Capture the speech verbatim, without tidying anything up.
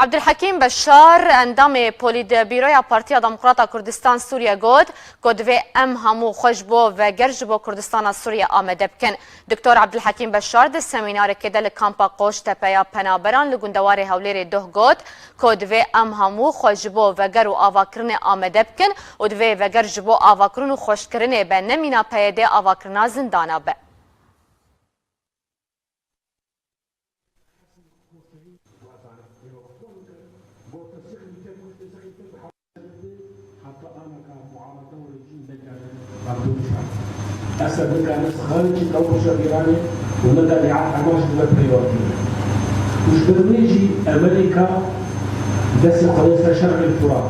Abdulhekîm Beşar, endamê Polîtbîroya Partiya Demokrata Kurdistan Sûriye got ku divê em hemû xwe ji bo veger ji bo Kurdistana Sûriye amade bikin. Doktor Abdulhekîm Beşar di semînarekê de li kampa Qoçtepe ya penaberan li gundewarê Hewlêrê Duh got ku divê em hemû xwe ji bo veger û avakirinê amade bikin û divê veger ji bo avakirin û xweşkirinê be, ne mîna P Y D avakirina zindana be. Esed nikane sixarekî ew rewşa Îranê û ne tebîet hema ji me peyva bûye. Û ji ber wê jî Amerîka destê xwe dê ser şerê Turan.